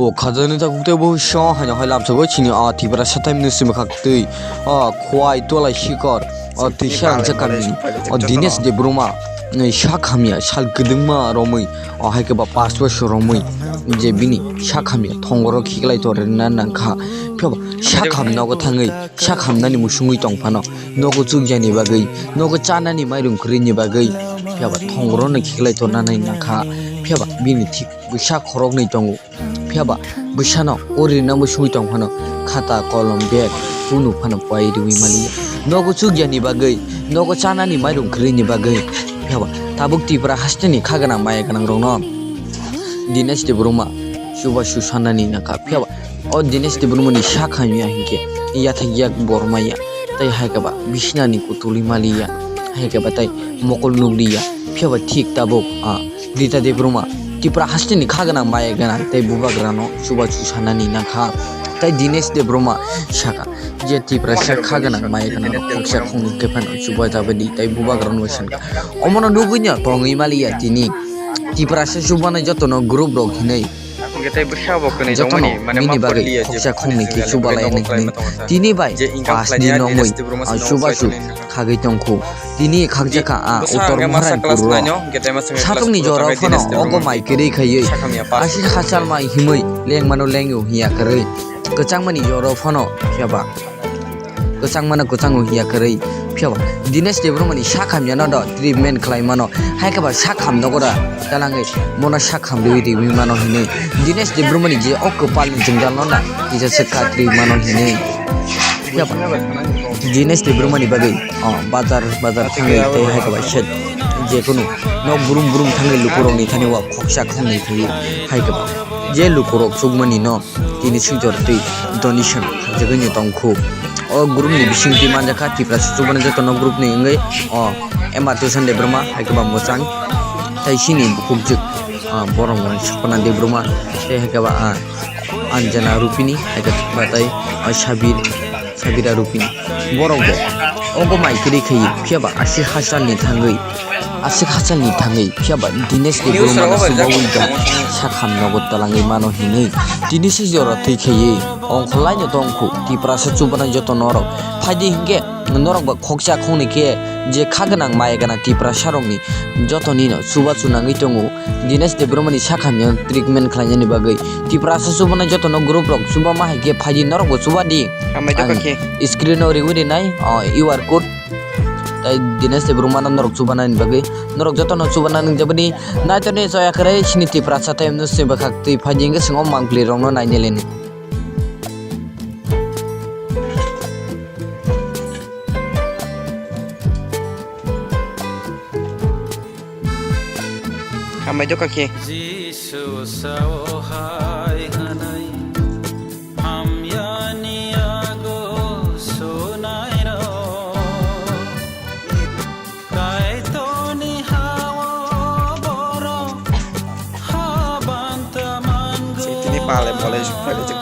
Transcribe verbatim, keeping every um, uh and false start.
O khajani takhuk tei bo song haino hai lamsogwi chini o Tiprasa time ni simi khak twi o Khwai Twlai Sikor o twi sa ang kami o Dinesh Debbarma ni sak hamya sal kwdwngma romwi o hai khe ba pash bosor romwi je bini sak hamya thongoro khiklai torna nangkha. Phiya ba sak ham nogo thangwi sak hamnani musungwi tong phano nogo chukjani bagwi nogo chanani mairum kwrwini bagwi phiya ba thongoro no khiklai torna nai nangkha. Phiya ba bini thik bwsa khoroknwi tongo. Phiya ba bwsano o rirnangbo swi tong phano khata, kolom, bag, kunu phano pai rwi maliya. Nogo chukya ni bagwi, nogo chanani mairum kwrwi ni bagwi. Phiya ba tabuk Tripura haste ni kha gwnang maya gwnang rokno Dinesh Debbarma chubachu sanani nangkha. Phiya ba o Dinesh Debbarma ni sak hamya hinkhe yathak yak bormaya. Tei hai khe ba bisina ni kutulwi maliya. Hai khe ba tei mokol nukliya. Phiya ba thik tabuk, ah, Rita Debbarma, Tripura haste ni kha gwnang maya gwnang tei bubagrano chubachu sanani nangkha. Tei Dinesh Debbarma saka, je Tiprasa kha gwnang maya gwnang rok khoksa khongni khe phano chuba jabadi tei bubagrano sankha. Omono nugwino tongwi maliya tini. Tiprasa chubanai jotono group rok hinwi. Jotono bini bagwi khoksa khongni khe chubalai hinwi. Tini bai pash din romwi, ah, chubachu khagwi tongkhu. Tini khakjakha a utor Maharani puro. Satungni jora phano ogo mai kwrwi khaiwi aswk hachal mai himwi lengmano lengyo hiya kwrwi. Kwchangmani jora phano phiya ba kwchangmano kwchango hiya kwrwi phiya ba Dinesh Debbarmani sak hamyano do treatment khlai mano. Hai khe ba sak ham nogo da talangwi bono sak ham riwi riwi mano hinwi Dinesh Debbarmani je o kwpalni jwngjalno na kisa swk kha twi mano hinwi. Phiya ba Dinesh Debbarmani bagwi, o, bazar, bazar thangwi tei hai khe ba set je kunu nok brum brum thangwi lukurokni thani o khoksa khongnwi thangwi hai khe ba je lukurok chukmani no tini swijor twi donation khaijagwi no tongkhu. O group ni bisingtwi manjakha Tiprasa chubani jotono group ni wngwi o M R Tuition Debbarma hai khe ba mwchang tei chini bukhukjwk, o, borok rok Sapna Debbarma tei hai khe ba, a, Anjana Rupini, hai khe ba tei, ah, Sabir, Sabira Rupini. Borok bo ogo mai kwrwi khaiwi, phiya ba aswk hachalni thangwi, aswk hachalni thangwi, phiya ba Dinesh Debbarmano chubawi da sak ham nogo talangwi mano hinwi. Tini se jora twi khaiwi ongkhorlaino tongkhu, Tiprasa chubanai joto norok. Phaidi hinkhe norok ba khoksa khongni khe je kha gwnang maya gwnang Tiprasa rokni jotonino chubachu nangwi tongo. Dinesh Debbarmani sak hamya treatment khlainani bagwi Tiprasa chubanai jotono group rok chubama hai khe phaidi norokbo chubadi. Hambai tokha khe. Screen o riwi rinai, o, Q R code. Tai Dinesh Debbarmano norok chubanani bagwi norok jotono chubana nang jabani naitoni choya kwrwi sini Tiprasa time no sini bwkhak twi phaidi hinkhe swngo mangpli rokno naineleni. Hambai tokha khe. Jisu sao hai hwnwi hamyani yago sunairok. Kaitorni hao borok habanta mango. Tini pale pale sukphaijak